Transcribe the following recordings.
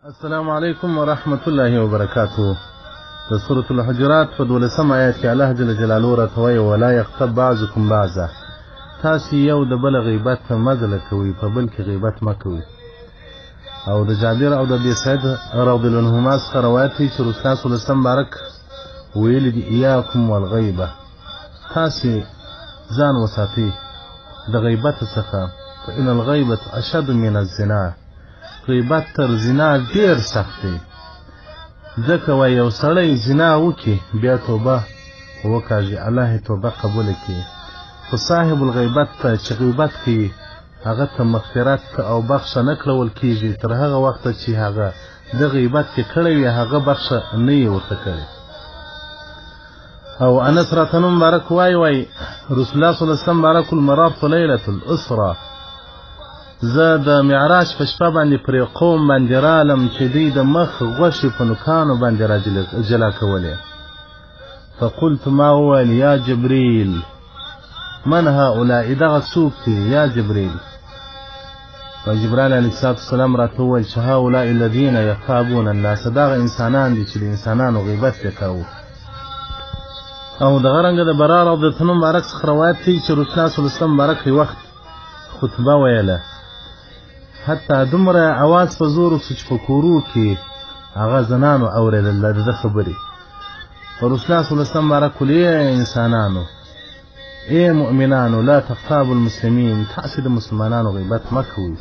السلام علیکم ورحمت الله وبرکاته. د سورة الحجرات په 12 آیات کې الله جل جلاله راته وایي: ولا یغتب بعضکم بعضا، تاسو یو د بل غیبت مه ځله کوئ، په بل کې غیبت مه کوئ. او د جابر او د ابي سعید رضی الله عنهما څخه روایت دی چې رسول الله صلی الله علیه وسلم مبارک ویلي دي: ایاکم والغیبه، تاسو ځان وساتئ د غیبت څخه، فإن الغیبة اشد من الزنا، غیبت تر زنا ډیر سخت دی. ځکه وایي یو سړی زنا وکړي بیا توبه وکاږي، الله یې توبه قبوله کړي، خو صاحب الغیبت ته چې غیبت کوي هغه ته مغفرت او بخښه نه کړول کیږي تر هغه وخته چې هغه د غیبت کې کړی وي، هغه بخښه نه یې ورته کړې. او انس راته نوم مبارک وایي، وایي رسول الله صلی الله علیه وسلم مبارک المرارت لیلة الاسرا، زه د معراج په شپه باندې پر یو قوم باندې رالم چې دوی د مخ غوښې په نوکانو باندې را جلا کولې. فقلت، ما وویل: یا جبریل من هؤلاء، دغه څوک دي یا جبریل؟ جبرائیل علیه السلام راته وویل چې هؤلاء الذین یغتابون الناس، دغه انسانان دي چې د انسانانو غیبت یې کاوه. او دغه رنګه د برا رضی الله عنه مبارک څخه روایت دی چې رسول الله صلی الله علیه وسلم مبارک یو وخت خطبه ویله، حتی دومره اواز په زور وسو چې په کورو کې هغه زنانو اورېدل د ده خبرې. رسول الله صلی الله علیه وسلم مبارک ویل: ای انسانانو، ای مؤمنانو، لا تغتابوا المسلمین، تاسې د مسلمانانو غیبت مه کوئ.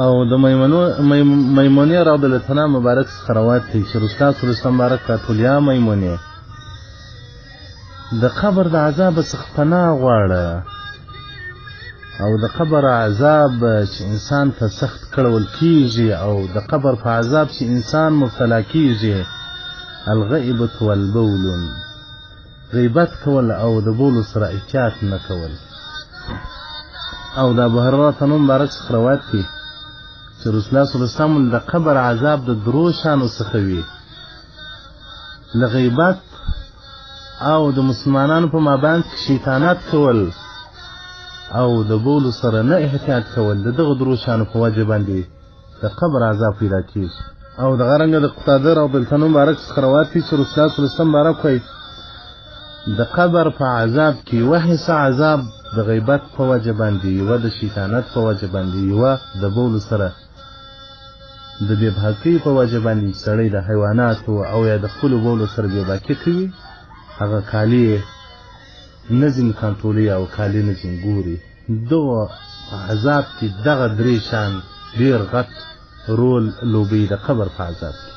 او د میمونې رضی الله عنها مبارک څخه روایت دی چې رسول الله صلی الله علیه وسلم مبارک راته ویل: یا میمونې، د قبر د عذاب څخه پناه غواړه. او د قبر عذاب چې انسان ته سخت کړول کیږي، او د قبر په عذاب چې انسان مبتلا کیږي، الغیبة والبول، غیبت کول او د بولو سره احتیاط نه کول. او د ابو هريره نوم مبارک څخه روایت دی چې رسول الله صلی الله علیه وسلم د قبر عذاب د درو شانو څخه وي: له غیبت او د مسلمانانو په مابین کې شیطانت کول، او د بولو سره نه احتیاط کول. د دغه درو شانو په وجه باندې د قبر عذاب پیدا کیږي. او دغه رنګه د قتاده رضی الله عنه مبارک څخه روایت دی چې رسول الله صلی الله علیه وسلم مبارک وایي: د قبر په عذاب کې یوه حصه عذاب د غیبت په وجه باندې، یوه د شیطانت په وجه باندې، یوه د بولو سره د بېباکۍ په وجه باندې چې سړی د حیواناتو او یا د خپلو بولو سره بېباکي کوي، هغه کالي نه ځینې کنټرولوي او کالي نه ځینې ګوري. دغه عذاب کې دغه درې شان ډېر غټ رول لوبوي د قبر په عذاب کې.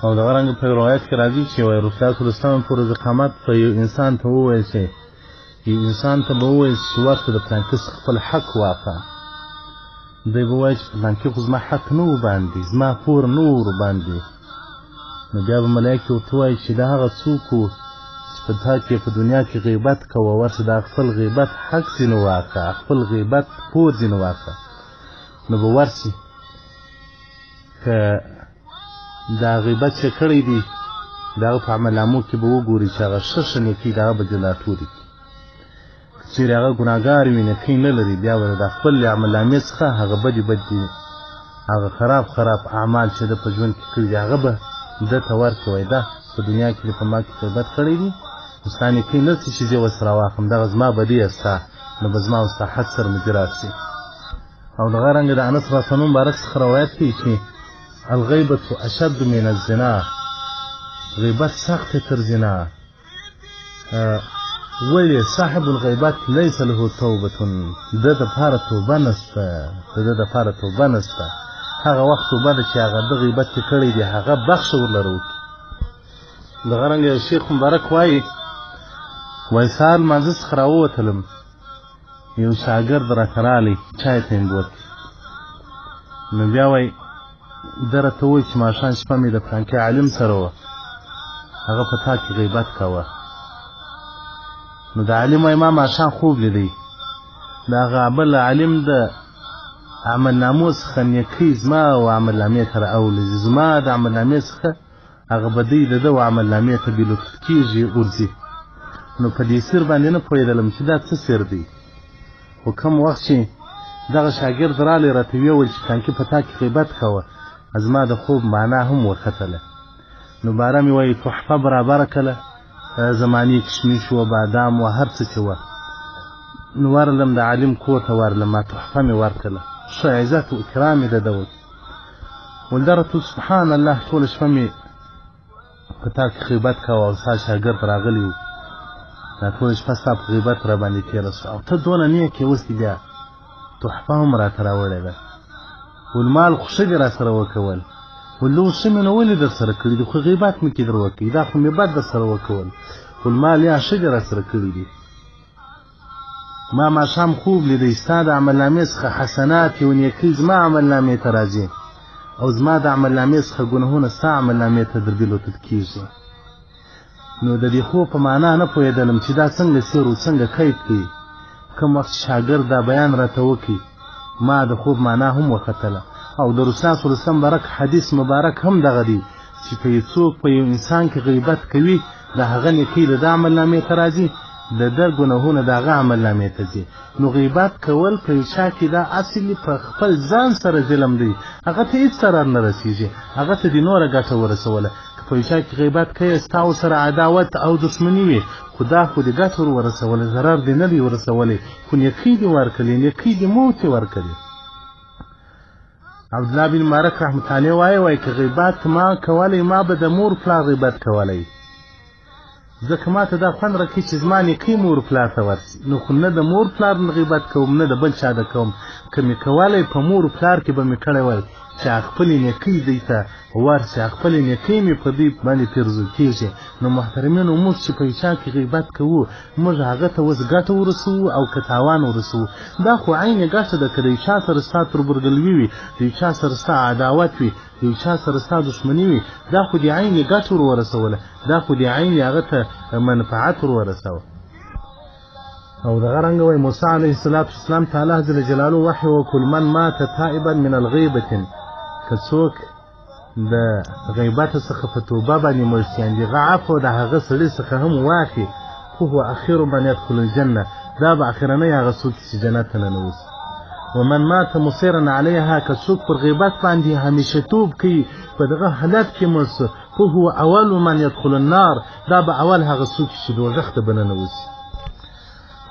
او دغه رنګ په روایت کې راځي چې وایي رسول الله صلی الله علیه وسلم په ورځ قیامت په یو انسان ته وویل چې یو انسان ته به وویل چې ورته د پلانکي څخه خپل حق واخله. دی به وایي چې پلانکي خو زما حق نه و باندې، زما پور نه و ورباندې. نو بیا به ملایکې ورته ووایي چې دا هغه څوک و چې په تا کې په دنیا کې غیبت کوه، ورته دا خپل غیبت حق ځینې واخله، خپل غیبت پور ځینې واخله. نو به ورسي که دا غیبت چې کړی دی د هغه په عملنامو کې به وګوري چې هغه ښه ښه نیکۍ د هغه به جلا ټولې کړي. که چېرې هغه ګناهګار وي، نیکۍ نه لري، بیا به د خپل عملنامې څخه هغه بدې بدې، هغه خراب خراب اعمال چې ده په ژوند کې کړي دي، هغه به ده ته ورکړي. وایي دا په دنیا کې په ما کې غیبت کړی دی، خو ستا نیکۍ نه څه چې زه ورسره راواخلم، دغه زما بدې ستا، نو به زما او ستا حد سره مدیرات شي. او دغه رنګه د انس رضی الله مبارک څخه روایت کوي چې الغیبة اشد من الزنا، غیبت سخت تر زنا. ولې؟ صاحب الغیبت لیس له توبة، د ده دپاره توبه نشته، د ده دپاره توبه نشته. هغه وخت توبه ده چې هغه د غیبت چې کړی دی هغه بخښه ورلره وکړي. دغه رنګه یو شیخ مبارک وایي، وایي سهار لمانځه څخه راووتلم، یو شاګرد راته راغلی چای ته یې بوتلی. نو بیا وایي ده راته وویل چې ماښام شپه مې د پلانکي عالم سره وه، هغه په تا کې غیبت کوه. نو د عالم وایي ما ماښام خوب لیدی، د هغه بل عالم د عملنامو څخه نیکۍ زما او عملنامې ته راولېږي، زما د عملنامې څخه هغه بدۍ د ده و عملنامې ته بېلوتل کېږي ورځي. نو په دې سیر باندې نه پوهېدلم چې دا څه سیر دی، خو کوم وخت چې دغه شاګرد راغلی راته ویې ویل چې پلانکي په تا کې غیبت کوه، زما د خوب معنا هم وختله. نو باره مې وایي تحفه برابره کړه، زمانې کشمش و، بادام و، هر څه چې وه. نو ورلم د عالم کور ته ورلم، ما تحفه مې ورکړله، ښه عزت و اکرام مې د ده وکړ. ولدرته سبحان الله ټوله شپه مې په تا کې غیبت کاوه او ستا شاګرد راغلی و، دا ټوله شپه ستا په غیبت را باندې تېره شوه او ته دونه نیک یې، اوس دې بیا تحفه هم راته راوړې ده. ول مال خو ښه دې راسره وکول، ول اوس ښه مې نو ولې در سره کړي دي، خو غیبت مې کې در وکړي، دا خو مې بد در سره وکول. ول مال یا ښه دې راسره کړي دي. ما ماښام خوب لیدی، ستا د عملنامې څخه حسنات او نیکۍ زما عملنامې ته راځي او زما د عملنامې څخه ګناهونه ستا عملنامې ته دربیلوتل کېږي. نو د دې خوب په معنا نه پوهېدلم چې دا څنګه سیر و څنګه کیف کوي. کوم وخت چې شاګرد دا بیان راته وکړي، ما د خوب معنا هم وختله. او د رسول الله صلی الله علیه وسلم مبارک حدیث مبارک هم دغه دی چې که یو څوک په یو انسان کې غیبت کوي، د هغه نیکۍ د ده عملنامې ته راځي، د ده ګناهونه د هغه عملنامې ته ځي. نو غیبت کول په یو چا کې دا اصلي په خپل ځان سره ظلم دی، هغه ته هېڅ ضرر نه رسېږي، هغه ته دې نوره ګټه ورسوله. که په یو چا کې غیبت کوې، ستا ورسره عداوت او دښمني وي، خو دا خو دې ګټه ور ورسوله، ضرر دې نه دی ورسولی، خو نیکۍ دې ورکړې، نیکۍ دې موتې ورکړې. عبدالله بن مبارک رحمت الله وایي، وایي که غیبت ما کولی، ما به د مور پلار غیبت کولی، ځکه ما ته دا خوند راکوي چې زما نیکۍ مور پلار ته ورسي. نو خو نه د مور پلار غیبت کوم، نه د بل چا د کوم. که مې کولی په مور پلار کې به مې کړی وای چې خپلې نیکۍ دوی ته ورسي، خپلې نیکۍ مې په دوی باندې پیرزو کېږي. نو محترمینو، موږ چې په یو چا کې غیبت کوو، موږ هغه ته اوس ګټه ورسوو او که تاوان ورسوو؟ دا خو عین ګټه ده. که د یو چا سره ستا تربورګلوي وي، د یو چا سره ستا عداوت وي، د یو چا سره ستا دښمني وي، دا خو دې عین ګټه ور ورسوله، دا خو دې عین هغه ته منفعت ور ورسوه. او دغه رنګه وایي موسی علیه السلام ته الله جل جلاله وحی وکړ، من مات تائبا من الغیبة، که څوک د غیبت څخه په توبه باندې مړ شي، یعنې هغه عفو د هغه سړي څخه هم واخلي، فهو اخر من یدخل الجنة، دا به اخرنی هغه څوک چې جنت ته ننوځي. ومن مات مصرا علیها، که څوک پر غیبت باندې همیشه توب کوي، په دغه حالت کې مړ شو، فهو اول من یدخل النار، دا به اول هغه څوک چې دوزخ ته به ننوځي.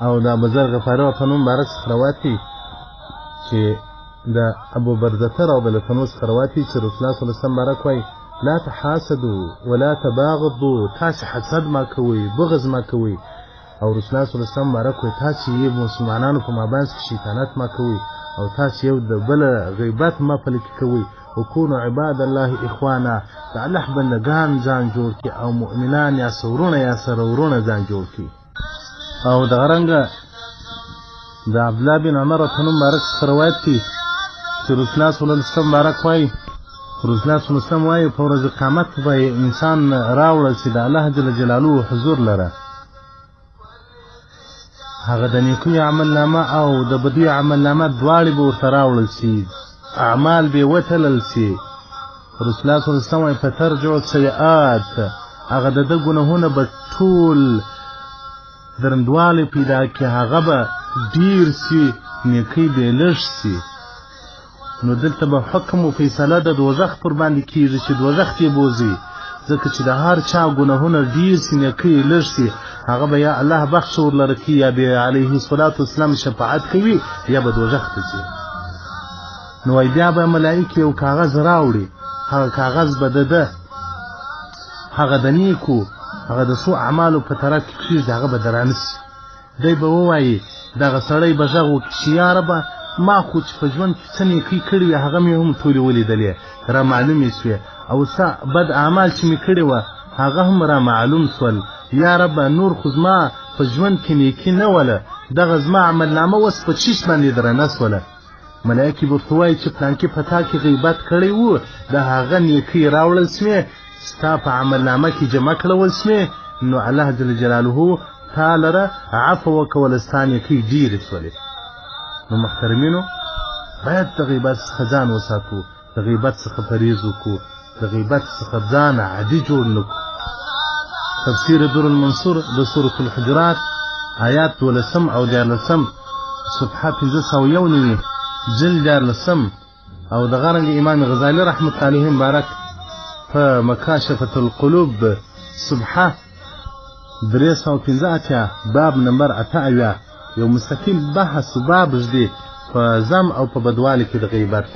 او د ابوذر غفاري په نوم مبارک څخه روایت دی چې د ابو برزته رضی الله عنه څخه روایت دی چې رسول الله صلی الله علیه وسلم مبارک وایي، لا تحاسدوا ولا تباغضوا، تاسې حسد ما کوئ، بغض ما کوئ. او رسول الله صلی الله علیه وسلم مبارک وایي، تاسې یې مسلمانانو په مابینځ کې شیطانت ما کوئ او تاسې یو د بل غیبت ما په لکې کوئ. وکونو عباد الله اخوانا، د الله بندګان ځان جوړ کړي او مؤمنان یا سره وروڼه یا سره وروڼه ځان جوړ کړي. او دغه رنګه د عبدالله بن عمر په نوم مبارک څخه روایت دی چې رسول الله صلی الله علیه وسلم مبارک وایي، رسول الله صلی الله علیه وسلم وایي، په ورځ قیامت به انسان راوړل چې د الله جل جلاله حضور لره، هغه د نیکیو عملنامه او د بدیو عملنامه دواړې به ورته راوړل شي، اعمال به یې وتلل شي. رسول الله صلی الله علیه وسلم وایي، فترجع السیئات، هغه د ده ګناهونه به ټول درندوالی پیدا کړي، هغه به ډېر شي، نیکۍ به یې لږ شي. نو دلته به حکم و فیصله د دوزخ پر باندې کېږي چې دوزخ ته یې بوځي، ځکه چې د هر چا ګناهونه ډېر شي، نیکۍ یې لږ شي، هغه به یا الله بخښه ورلره کوي، یا به علیه الصلاة والسلام شفاعت کوي، یا به دوزخ ته ځي. نو وایي بیا به ملایکې یو کاغذ راوړي، هغه کاغذ به د ده هغه د نیکو هغه د ښو اعمالو په طرف کې کښېږدي، هغه به درانه شي. دی به ووایي، دغه سړی به غږ وکړي چې یا ربه، ما خو چې په ژوند کې څه نیکۍ کړې وې هغه مې هم ټولې ولیدلې، را معلومې شوې، او څه بد اعمال چې مې کړي وه هغه هم را معلوم شول. یا ربه، نور خو زما په ژوند کې نیکي نه وله، دغه زما عملنامه اوس په چیش باندې درنه شوله. ملایکې به ورته وایي چې پلانکي په تا کې غیبت کړی و، د هغه نیکۍ راوړل شوې، ستا په عملنامه کې جمع کړول شوې، نو الله جل جلاله تا لره عفو وکوله، ستا نیکۍ ډېرې شولې. نو محترمینو، باید د غیبت څخه ځان وساتو، د غیبت څخه پرهیز وکړو، د غیبت څخه ځان عادي جوړ نه کړو. تفسیر در المنصور د سورة الحجرات آیات 12 او 13، صفحه 591، جلد 13. او دغه رنګ امام غزالي رحمت الله علیه مبارک په مکاشفة القلوب صفحه 385 باب نمبر 78 یو مستقل بحث باب ږدي په ذم او په بدوالي کې د غیبت.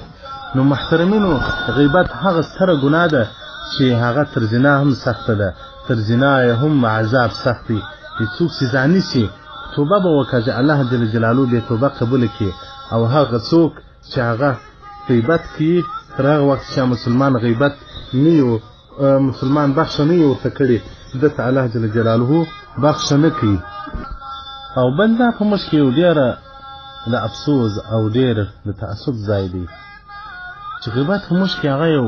نو محترمینو، غیبت هغه ستره ګناه ده چې هغه تر زنا هم سخته ده، تر زنا یې هم عذاب سخت دی. چې څوک چې زاني شي توبه به وکړي چې الله جل جلاله بې توبه قبوله کړي. او هغه څوک چې هغه غیبت کوي تر هغه وخت چې مسلمان غیبت نه یو مسلمان بخښه نه یې ورته کړې، ده ته الله جل جلاله بخښه نه کوي. او بل دا په موږ کې یو ډېره د افسوس او ډېر د تعصب ځای دی چې غیبت په موږ کې هغه یو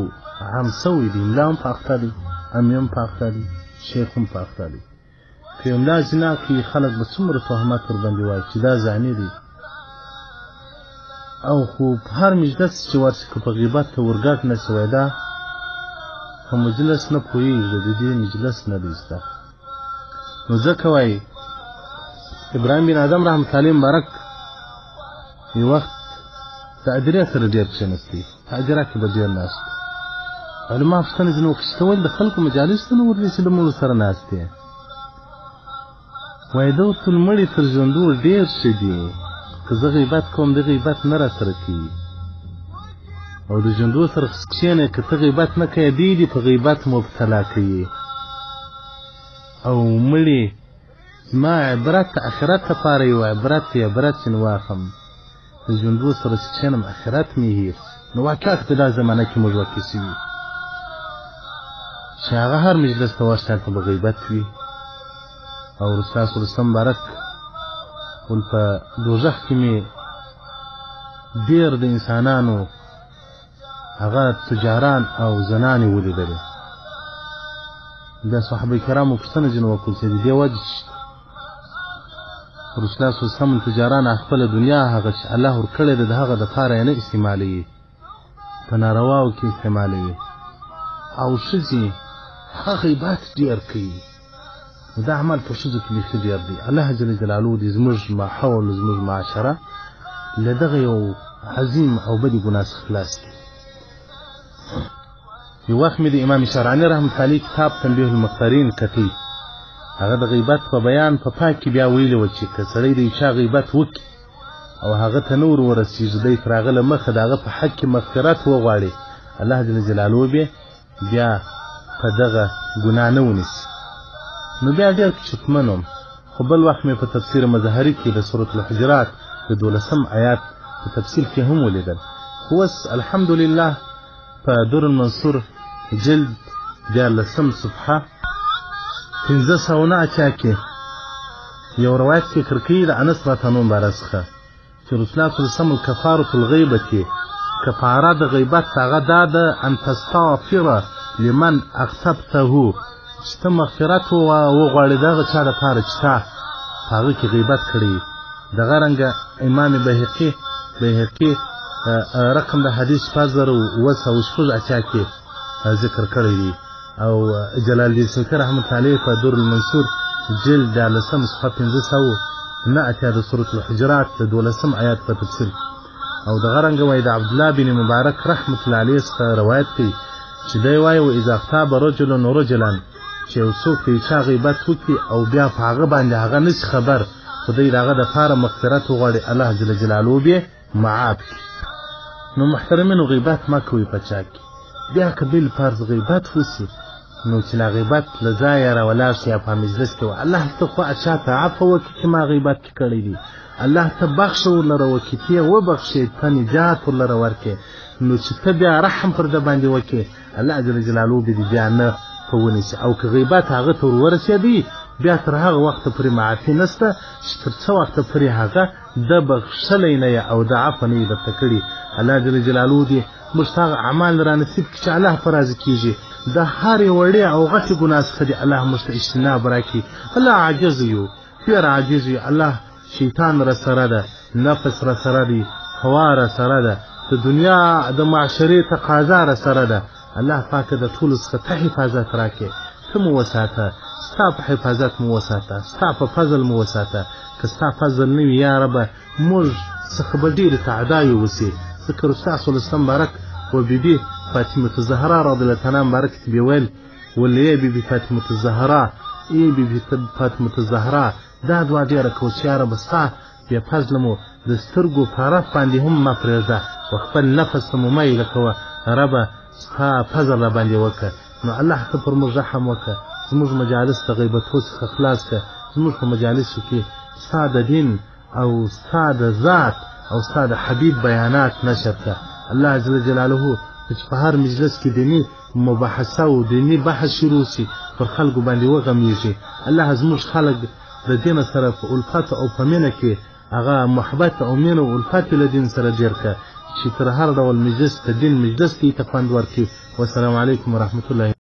عام سوی دی. ملا هم په اخته دی، امي هم په اخته دی، شیخ هم په اخته دی. که یو ملا زنا کوي خلک به څومره تهمت ورباندې وایي چې دا زاني دی. او خو په هر مجلس چې ورسي که په غیبت ته ورګډ نه شي، وایي دا په مجلس نه پوهېږي، د دې مجلس نه دی زده. نو ځکه وایي ابراهیم بن آدم رحمت الله علیه مبارک یو وخت د ادرې سره ډېر کښېنستی، په ادره کې به ډېر ناست. علما پوښتنه ځینې وکړه چې ته ولې د خلکو مجالس ته نه ورځې چې له موږ سره ناست یې؟ وایي ده ورته مړي تر ژوندو ډېر ښه دي، که زه غیبت کوم ده غیبت نه راسره کوي، او د ژوندو سره کښېنه که ته غیبت نه کوې دی دې په غیبت مبتلا کوي. او مړي زما عبرت آخرت لپاره یو عبرت دی، عبرت چې واخم د ژوندو سره چې کښېنم آخرت مې هېر. نو واقعیت په دا زمانه کې موږ واقع شوي چې هغه هر مجلس ته ورشي هلته به غیبت وي. او رسول الله صلی الله علیه وسلم مبارک ول په دوزخ کې مې ډېر د انسانانو هغه تجاران او زنانې ولیدلې. بیا صحابه کرامو پوښتنه ځینې وکړل چې د دې وجه څه شته؟ رسول الله صلی الله علیه وسلم تجاران خپله دنیا هغه چې الله ورکړې ده د هغه دپاره یې نه استعمالوي، په نارواو کې استعمالوي. او ښځې هغه غیبت ډېر کوي. دا عمل په ښځو کې بیخي ډېر دی. الله جل جلاله دې زموږ ماحول زموږ معاشره له دغه یو عظیم او بدې ګناه څخه خلاص کړي. یو وخت مې د امام شرعاني رحمت علیه کتاب تنبیه المختارین کتی، هغه د غیبت په بیان په پای کې بیا ویلي وه چې که سړی د یو چا غیبت وکړي او هغه ته نه ور ورسېږي، دی تر هغه له مخه د هغه په حق کې مغفرت وغواړي، الله جل جلاله به بیا په دغه ګناه نه ونیسي. نو بیا ډېر چتمن وم، خو بل وخت مې په تفسیر مظهري کې د سورة الحجرات د 12 آیات په تفصیل کې هم ولیدل. خو اوس الحمدلله په در المنصور جلد 13 صفحه 589 کې یو روایت ذکر کوي د انس رضی الله عنه څخه چې رسول الله صلی الله علیه وسلم کفارة الغیبة کفاره د غیبت هغه دا ده ان تستغفر لمن اغتبته، چې ته مغفرت وغواړې د هغه چا دپاره چې تا په هغه کې غیبت کړی. دغه رنګه امام بیهقي رقم د حدیث 5786 کې ذکر کړی دی. او جلال الدین سیوطي رحمت الله علیه په در المنصور جلد 13 صفحه 589 د سورة الحجرات د 12 آیات په تفسیر. او دغه رنګه وایي د عبدالله بن مبارک رحمت الله علیه څخه روایت کوي چې دی وایي و اذا اغتاب رجل رجلا، چې یو څوک د یو چا غیبت وکړي او بیا په هغه باندې هغه نه شي خبر، خو دی د هغه دپاره مغفرت وغواړي، الله جل جلاله به معاف کړي. نو محترمینو غیبت مه کوئ په چا کې. بیا که بل فرض غیبت وسي نو چې لا غیبت له ځایه راولاړ شي یا په مجلس کې وه، الله ته خو چا ته عفو وکړي چې ما غیبت کې کړی دی، الله ته بخښه ورلره وکړي، ته یې وبخښې، ته نجات ورلره ورکړې، نو چې ته بیا رحم پر ده باندې وکړې، الله جل جلاله به دې بیا نه په ونیسي. او که غیبت هغه ته ورورسېدی بیا تر هغه وخته پورې معافي نشته چې تر څه وخته پورې هغه ده بخښلی نه یې او د عفو نه یې درته کړي. الله جل جلاله دې موږ ته هغه اعمال را نصیب کړي چې الله په راضي کېږي. د هرې وړې او غټې ګناه څخه دې الله موږ ته اجتناب راکړي. الله عاجز یو، ډېر عاجز یو. الله شیطان را سره ده، نفس را سره دی، هوا را سره ده، د دنیا د معاشرې تقاضا را سره ده. الله پاک د ټولو څخه ته حفاظت راکړې، ته مو وساته، ستا په حفاظت مو وساته، ستا په فضل مو وساته. که ستا فضل نه وي یا ربه موږ څخه به ډېرې تعداوې وسي، ځکه رسول الله صلی الله علیه وسلم مبارک و بی بی فاطمه الزهرا رضی الله تعالی مبارک ته به ویل، ولې بی بی فاطمه الزهرا، ای بی بی فاطمه الزهرا، دا دعا ډېره کوه چې یا ربه ستا بې فضله مو د سترګو په رف باندې هم مه پرېږده و خپل نفس ته مو مه ایله کوه، ربه ستا فضل را باندې وکړه. نو الله ته پر موږ رحم وکړه، زموږ مجالس د غیبتو څخه خلاص کړه، زموږ په مجالسو کې ستا د دین او ستا د ذات او ستا د حبیب بیانات نشر کړه. الله جل جلاله چې په هر مجلس کې دیني مباحثه او دیني بحث شروع سي پر خلکو باندې وغمیږي. الله زموږ خلک د دین سره په الفت او په مینه کې هغه محبت او مینه او الفت له دین سره ډېر کړه چې تر هر ډول مجلس د دین مجلس ته خوند ورکړي. والسلام علیکم ورحمة الله.